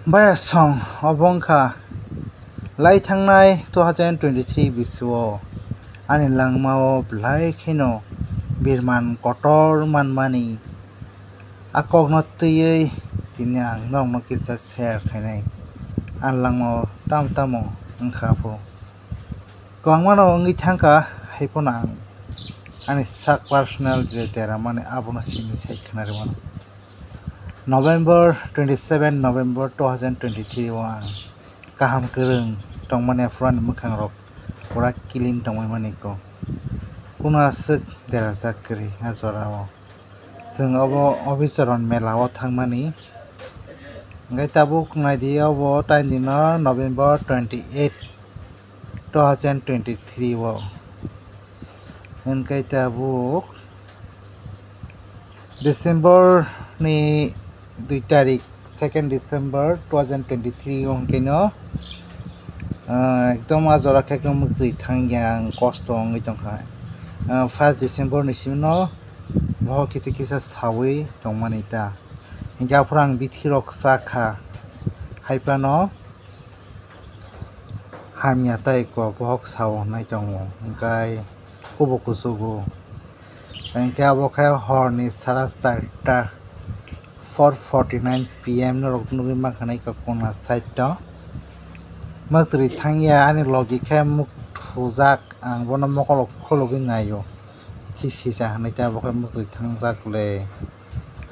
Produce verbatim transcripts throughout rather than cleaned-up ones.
Baya song obo wngkha lai thangnai two thousand twenty-three bisio ani langmao belai kheno birman kotor manmani a kokno twiwi tini ang norokno kisa share khainai. Ani langmao tamo tamo wngkha aphuru kwbangmano wngwi thangkha, haiphano ang ani sak personal je deramani abono simi sai khna rwmano. November twenty-seven November two thousand twenty-three o ang kaham kwrwng tongmani aphuru ani mwkhang rok pura clean tongmani ko. Kuno aswk derajak kwrwi a jora o. Chwng obo Abhicharan mela o thangmani. Hwnkhe tabuk naidi obo taini no November twenty-eight, two thousand twenty-three o. Hwnkhe tabuk December ni dui tarik, second December two thousand twenty-three o hwnkhe no, ah, ekdom a jora khe ekdom mwtwi thangya ang kosto wngwi tongkha. Ah, first December ni simi no bohok kisa kisa sawi tongmani ta. Hinkhe aphuru ang bithi rok chakha, haiphano hamya tei ko bohok sao hwnwi tongo, hwnkhe kubu kuchugo. Hwnkhe abo khe horni sara charta, four forty-nine P M norok nugwi mankha nai kok kona side o. Mwtwrwi thangya ani logi khe muk thujak, ang bono mokolo khulugwi naio. Thik sisa hwnwi tei abo khe mwtwrwi thangjak le.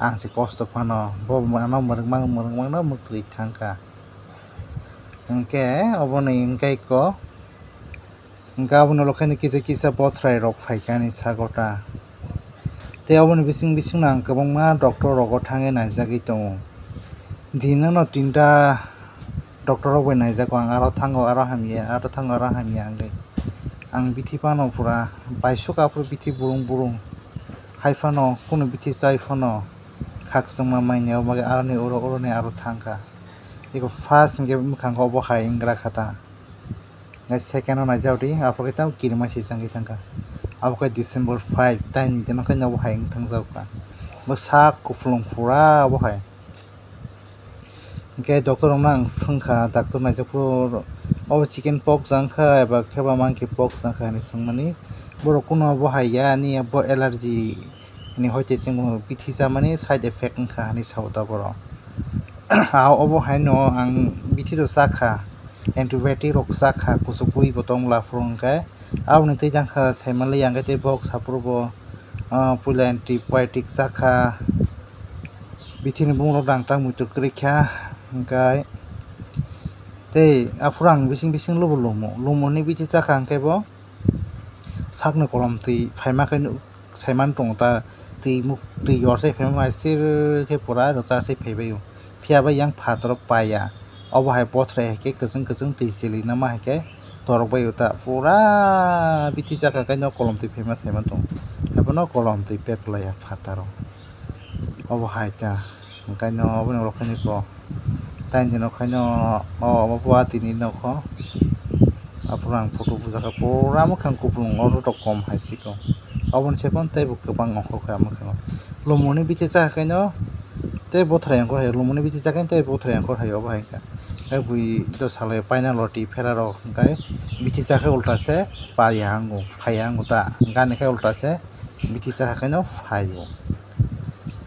Ang se kosto phano bo ano mwrwkmang mwrwkmang no mwtwrwi thangkha. Hwnkhe oboni hwnkhe ko Hwnkhe aboni ulo khe kisa kisa bothrai rok phaikha ani sago ta. Tei aboni bising bising no ang kwbangma doctor rogo thangwi naijagwi tongo. Dino no tinta doctor rok bai naijago ang, aro thango aro hamya, aro thango aro hamya hwngwi. Ang bithi phano pura baisuk aphuru bithi burung burung. Haiphano kunu bithi chai phano khakchangma manya bagwi aroni oro oroni aro thangkha. Eko first hwnkhe mwkhango obo hai wngkha ta. Hwnkhe second o naijak di, abo khe tamo kirima sisangwi thangkha. Abo khe December five, taini dino khe nobo hai wng thangjago kha. Bo sak kupulung pura abo hai. Hwnkhe doctor rokno ang swngkha, doctor naijak phuru obo chicken pox wngkha eba khe ba monkey pox wngkha hinwi swngmani. Borok kunu abo hai ya, ani abo allergy. Hini hoite chwng bithi chamani side effect wngkha hinwi sao taboro. Ah, obo haino ang bithi rok chakha, antibiotic rok chakha, kuchukwi bo tongla phuru hwnkhe aboni twi jangkha saimanliya hwnkhe tei bohok saphuru bo, ah, puila antibiotic chakha, bithini bumung rok dangtang muitu kwrwikha hwnkhe tei aphuru ang bising bising lubu lumo, lumoni bithi chakha hwnkhe bo sakni kolom twi phaima khe saiman tongo ta, twi muk twi yor se phaima bai sir khe pura rwchar se phaibai o. Phiya bai yang phataro paiya, obo hai bothrai hai khe kwchwng kwchwng twi chili nama hai khe torok bai o ta, pura bithi chakha khe no kolom twi phaima saiman tongo, haiphano kolom twi pep laiya phataro. Obo hai ta, hwnkhe no oboni ulo khe niko taini dino khaino o omo bo atini nokho. Aphuru ang photo bujakha pura mwkhang kupulung oro tok kom hai siko. Oboni se phone teibo kwbang ongkho kha mwkhang. Lumoni bithi chakha khaino tei bothrai ongkhor hai, lumoni bithi chakha tei bothrai ongkhor hai obo hai kha. Tei bui do salai paina loti phera rok hwnkhe bithi chakha ulta se paiya ango, phaiya ango ta. Gani khe ulta se bithi chakha khaino phaio.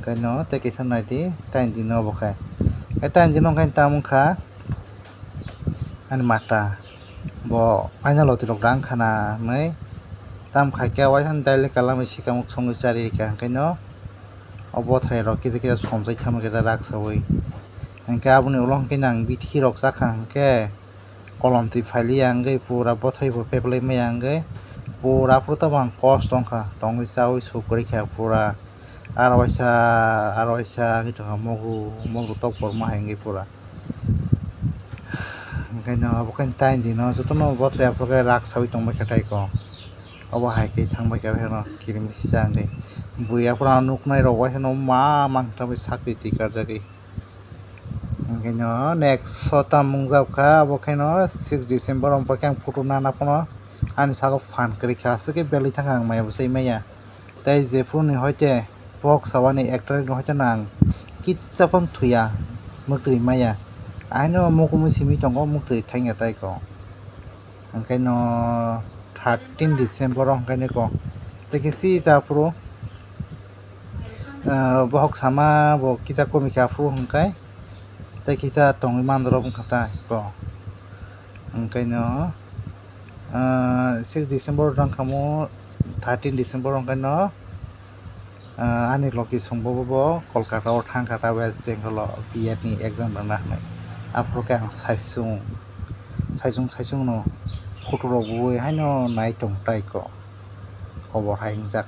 Khaino tei kisa naidi taini dino obo khai. Khe taini dino khe tamo wngkha ani mata. Bo paina loti rok rang khana hinwi tam khai khe waisa daily kalamwi sikamuk songwi chari rikha hwnkhe no o bothrai rok kisa kisa somjai thangma khe rak saui. Hwnkhe aboni ulo hwnkhe nang bithi rok chakha hwnkhe kolom twi phailiya wngwi pura bothrai bo peplai maya wngwi pura aphuru tamo ang kosto wngkha tongwi chaui suk kwrwi kha pura aro waisa aro waisa wngwi tongkha mogu mogu tok borma hai wngwi pura. Hwnkhe no abo khe taini dino jotono bothrai aphuru khe rak saui tongbai kha tei ko obo hai khe thangbai kha phano kirimisa wngwi bui aphuru nuknai rok waisa no ma mang tangwi sakri twi karjagwi. Hwnkhe no next so tamo wngjak kha, abo khe no six December o, hwnkhe ang photo nana phano ani saka phan kwrwi kha, aswk khe belwi thangkha ang maya bwsai maya. Tei jephuru ni hoite box sawani ek tarik ni hoite no ang kitsa phano thuya, mwtwi maya. Aino mukumu simi tongo, muktwi thangya tai ko. Hwnkhe no thirteen December o hwnkhe no ko. Tei khe si cha phuru, ah, bohok sama bo kisa komikha phuru hwnkhe tei kisa tongwi mandorok wngkha tai ko. Hwnkhe no, ah, six December o thangkhamu, thirteen December o hwnkhe no, Ah, ani logi songbo bo Kolkata o thangkha ta West Bengal o B Ed ni exam rwna hinwi. Aphuru khe ang saichung, saichung, saichung no photo rok bui haino nai tong tai ko, kobor hai wngjak.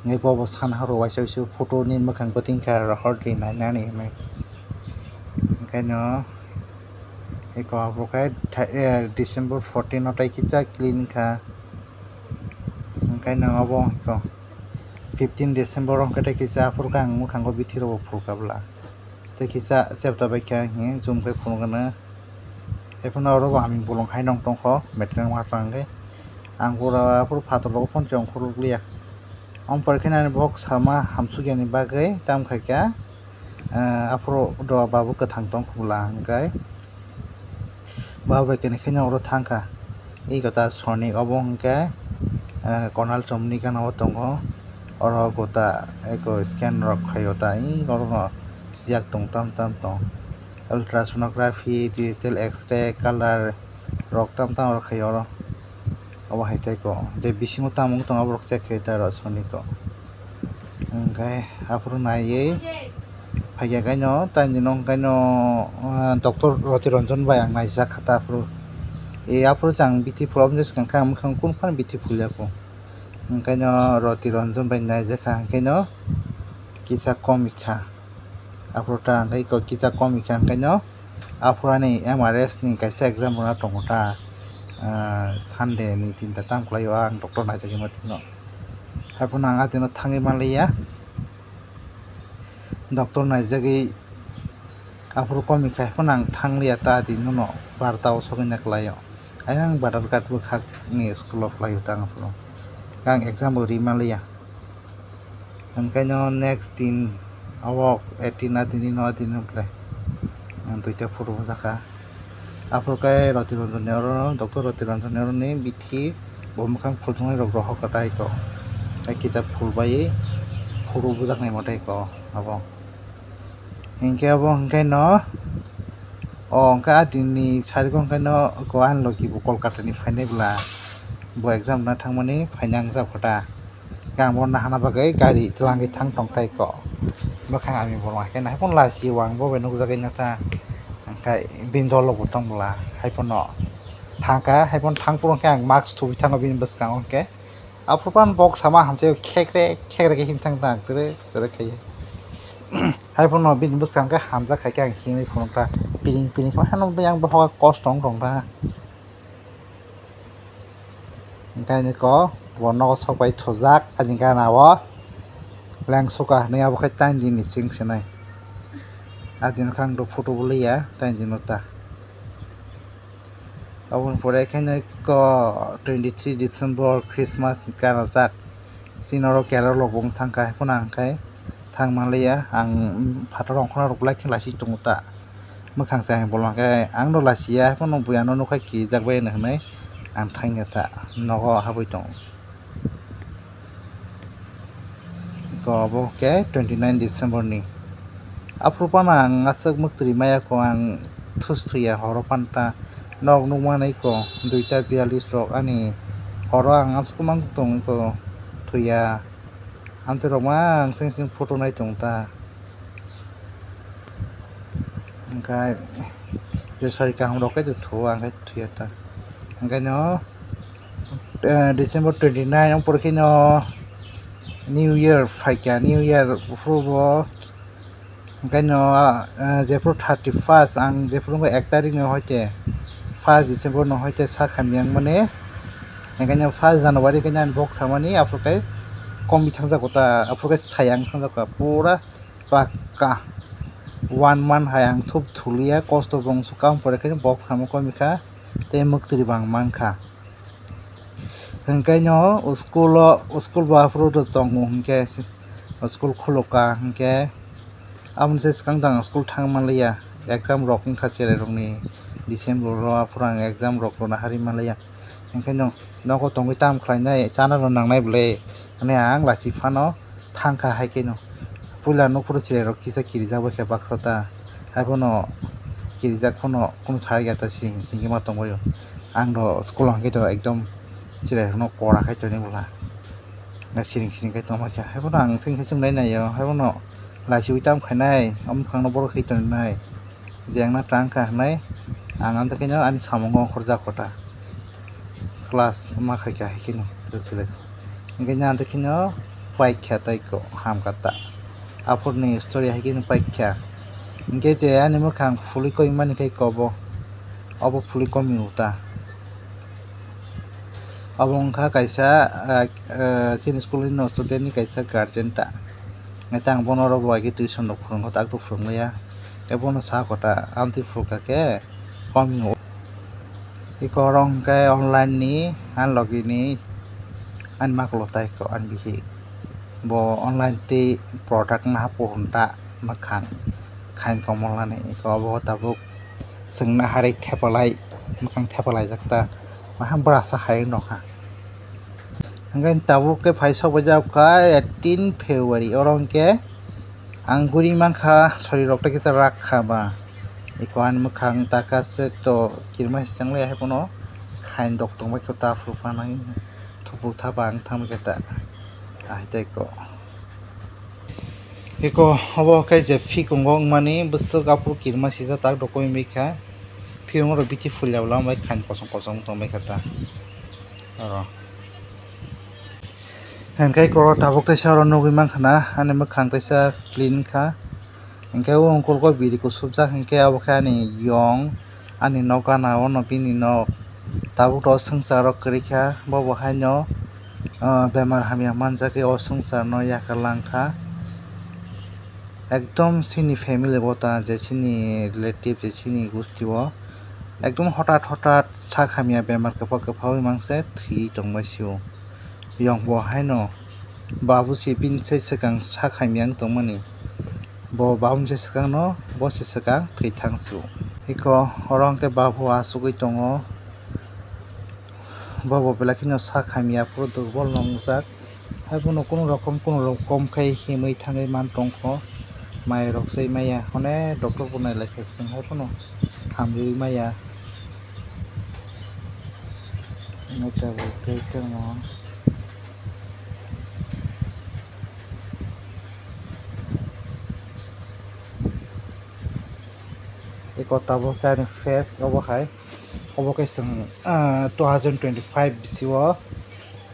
Hwnkhe bobo sana horo waisa waisa photo ni mwkhang bo tingkha rohor di nainani hinwi. Hwnkhe no eko aphuru khe tha-, eh, December fourteen o tai kisa clean kha. Hwnkhe no obo hwnkhe fifteen December o hwnkhe tei kisa aphuru khe ang mwkhango bithi rokbo phulkha bwla. Tei kisa chepta baikha hinwi zoom khe phunukgwno. Ephano oro bo hamya bolong hai nong tongkho, metreng watrang khe. Ang pura aphuru phatar rogo phone se ongkhorlokliya. Omo pore khe ani bohok sama hamsukya ni bagwi tam khaikha. Ah, aphuru do babu kwthang tongkha bwla hwnkhe. Babu bai kene khe oro thangkha. Ego ta Sony obo hwnkhe, ah, Konal Chomni gana o tongo. Oro gota eko scan rok khaio ta, ih, oro no sijak tong tam tam tong. Ultrasonography, digital X-ray, color rok tam tam rok khaio oro. Obo hai tei ko, je bisingo tamo wng tong aborok check khe ta rw Sony ko. Hwnkhe aphuru naiwi phaikha kaino, taini nong kaino, ah, Doctor Roti Ranjan bai ang naijak kha ta aphuru. E aphuru chwng bithi phuru oboni swkang khe ang mwkhang kunu phano bithi phulya kho. Hwnkhe no Roti Ranjan bai naijak kha, hwnkhe no kisa komikha. Aphuru ta hwnkhe eko kisa komikha, hwnkhe no aphuru ani M R S ni kaisa exam rwna tongo ta, ah, Sunday ni tinta tam kwlai o ang doctor naijagwi ma tino. Haiphano ang adino thangwi manliya. Doctor naijagwi aphuru komikha, haiphano ang thangliya ta adi nono barta o sogwina kwlai o. Ayang badar ghat bwkhak ni school o kwlai o ta ang aphuru. Ang exam bo ri manliya. Hwnkhe no next din, abo eighteen a dini no dini wngkhe, ang duita photo bwjakha. Aphuru khe Roti Ranjan ni oro, Doctor Roti Ranjan ni oro ni bithi bo mwkhang phultongnai rok rohor kha tai ko. Tei kisa phul bai photo bwjaknai mo tai ko abo. Hinkhe abo hwnkhe no, o hwnkhe a dini sari o hwnkhe no ko ani logi bo Kolkata ni phainai bwla. Bo exam rwna thangmani phaina wngjakha ta. Ang bo nahana bagwi gari twlangwi thang tong tai ko. Bwkhang ani borok haikhe nahai phano lachio ang bo bai nukjagwi nata. Hwnkhe bini dolo bo tong bwla hai phano thangkha, hai phano thang phuru khe ang mask thubi thango bini bwskango hwnkhe. Aphuru phano bok sama hamsai khekre khekre khe him thang ta ang tere tere khe. Hai phano bini bwskang khe hamjak hai khe ang himwi phunukta piring piring khe hano yang bohoga kosto wng tong ta. Hwnkhe ani ko bo nogo sok bai thujak ani gana o lengsuka hinwi abo khe tain dini sing sinai. A dino khe ang do photo bo liya tain dino ta. Aboni pore khe no eko twenty three December Christmas ni gana jak. Chini oro Kerala bo wng thang kha, hai phano ang khe thang manliya. Ang phataro ongkhorna rwk lai khe lasi tongo ta. Mwkhang se ang bolong khe ang no lasiya, hai phano buya no nukha kirijak bai hinwi ang thangya ta, nogo habwi tongo. Ko obo khe twenty nine December ni. Aphuru phano ang aswk mwktwi maya kho, ang thus thuya horo phano ta nok nukmanai ko duita biyallis rok ani horo ang aswk mang tong ko thuya. Amtwi rok ma ang seng seng photo nai tong ta. Hwnkhe je sori kaham rok khe tho ang khe thuya ta. Hwnkhe no, eh, December twenty nine o porkhe no New Year phaikha, New Year phuru bo hwnkhe no, ah, jephuru thirty first ang jephuru wngkha ek tarik no hoite first December no hoite sak hamya wngmani, hwnkhe no first January khe ani bok samani aphuru khe komwi thangjago ta, aphuru khe sayang thangjago pura. Pakka one month hai ang thup thuliya, kosto bo wngsukha, ang pore khe bok samo komikha tei mwktwi bo ang mankha. Hwnkhe no school o, school bo aphuru rw tongo hwnkhe school khulukha hwnkhe aboni se swkang tang school thang manliya. Exam rok wngkha cherairokni December o, aphuru ang exam rok rwna hari manliya. Hingkhe no nogo tongwi tamo khlainai, chana rw nangnai bwle hwnwi ang lachi phano thangkha. Hai kheno puila nukphuru cherairok kisa kirijak bai khe baksa ta, haiphano kirijak phano kunu sari ya ta, sing singkhe ma tongbaio. Ang rw school o hwnkhe to ekdom cherairokno kora khai tonwi bwla. Siring siring khe tongma khe, haiphano ang sing sing nai naio, haiphano lachiui tamo khainai, o mwkhangno borok khai tongnai, je ang no tang kha hwnwi ang amtwi khe ani samungo ongkhorjak kota, class ma khai kha hai kheno. Hwnkhe ani amtwi kheno paikha tei ko hamkha ta, aphurni story hai kheno paikha. Hwnkhe je ani mwkhang phulwi koimani khai kobo, obo phulwi komi uta. Obo wngkha kaisa, ah, ah, chini school ni no student ni kaisa guardian ta. Hwnkhe ang bono oro bo agi tuition rok phwrwngo, tak rok phwrwngliya. Tei bono sa kota amtwi phwrwngkha khe kom hinwi. Eko oro hwnkhe online ni ani logi ni ani makulo tai ko ani bihik. Bo online tei product naha pohor ta mwkhang khain komolani. Eko obo tabuk chwngno harwi thepalai, mwkhang thepalaijak ta, maham bwrasa hai wngkha. Hwnkhe tabuk khe phai sok bai jak kha eighteen February, oro hwnkhe ang guri mankha, sori rok tei kisa rak kha ba. Eko ani mwkhang taka swk to kirima se chwng le hai phano khain dok tong bai kho ta, aphuru phanai thupuk tha ba ang thang bai khe ta, ahai tei ko. Eko obo khe je phikungo wngmani bwswk aphuru kirima sijak tak rok wngwi kha. Phiyung rok bithi phulya bwla bai khain kosom kosom wng tong bai kha ta oro. Hwnkhe eko tabuk teisa oro nugwi mankha na ani mwkhang teisa clean kha. Hwnkhe o uncle kok biri kusubjak, hwnkhe abo khe ani yong, ani nok gana o no bini nok. Tabuk to swngchar rok kwrwi kha, bo bo haino, ah, bemar hamya manjak khe o swngchar no yakarlang kha. Ekdom chini family bo ta, je chini relative, je chini gusti o ekdom hothat hothat sak hamya bemar kwpha kwpha wi mangse thwi tongbai sio. Yong bo haino babu se bini se swkang sak hamya wng tongmani. Bo babu se swkang no, bo se swkang thwi thang sio. Eko oro hwnkhe babu achugwi tongo. Bo bo belai kheno sak hamya, phuru durbol nongjak. Haiphano kunu rokom, kunu rokom khai himwi thangwi man tongkho. Mai rok chai maya, hone doctor bo nai lai kha chwng, haiphano hamriwi maya. Hwnwi tabuk tei tongmo. Eko tabuk khe ani face obo hai. Obo khe chwng, ah, two thousand twenty-five bisio,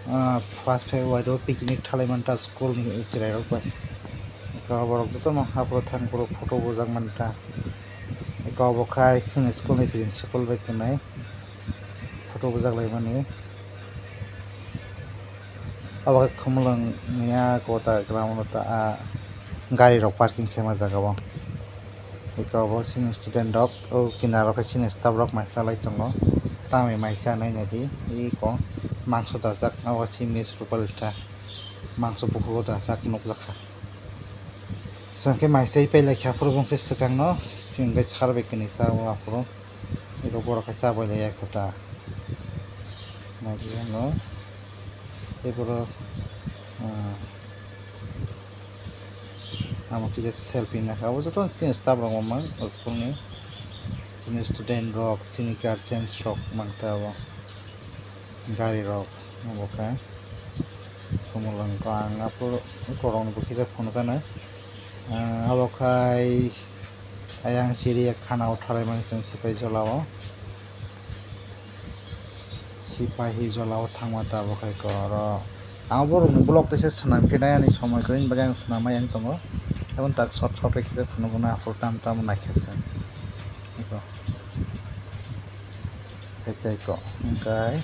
ah, first February o picnic thalai manta school ni chwrai rok bai. Eko borok jotono haphuru thang phuru photo bujak manta. Eko obo khai chwngni school ni principal bai khwnai photo bujak lai mani. Obo khe Khumulwng ni a kota ground o ta, ah, gari rok parking khaima jaga o. Eko obo chini student rok, o kinaro khe chini staff rok mai chalai tongo. Tamni mai chanai naidi, eko mangso dajak, obo se mess rupal ta, mangso bukugo dajak nukjakha. Chwng khe mai chai pai lai kha, aphuru bo khe swkang no chini bai sar bai kwnwi cha o aphuru. Eko borok khe cha bai lai ya kho ta. Naidi ano tei borok, ah, amo kisa selfie nakha. Abo joto chini staff rok mamang o school ni. Chini student rok, chini guardians rok mangta abo. Gari rok abo khe. Khumulwng ko ang aphuru borok ni bo kisa phunukha na. Ah, abo khai ayang chiriya khana o thalai mani chwng sipai jolao. Sipai hi jolao thangma ta abo khai ko oro. Ang borok ni vlog teisa swnam khe nai ani somoi kwrwini bagwi ang swnam ayang tongo. Eboni tak short short khe kisa phunukgo na aphuru tam tam naikha se. Eko. Hai tei ko. Hwnkhe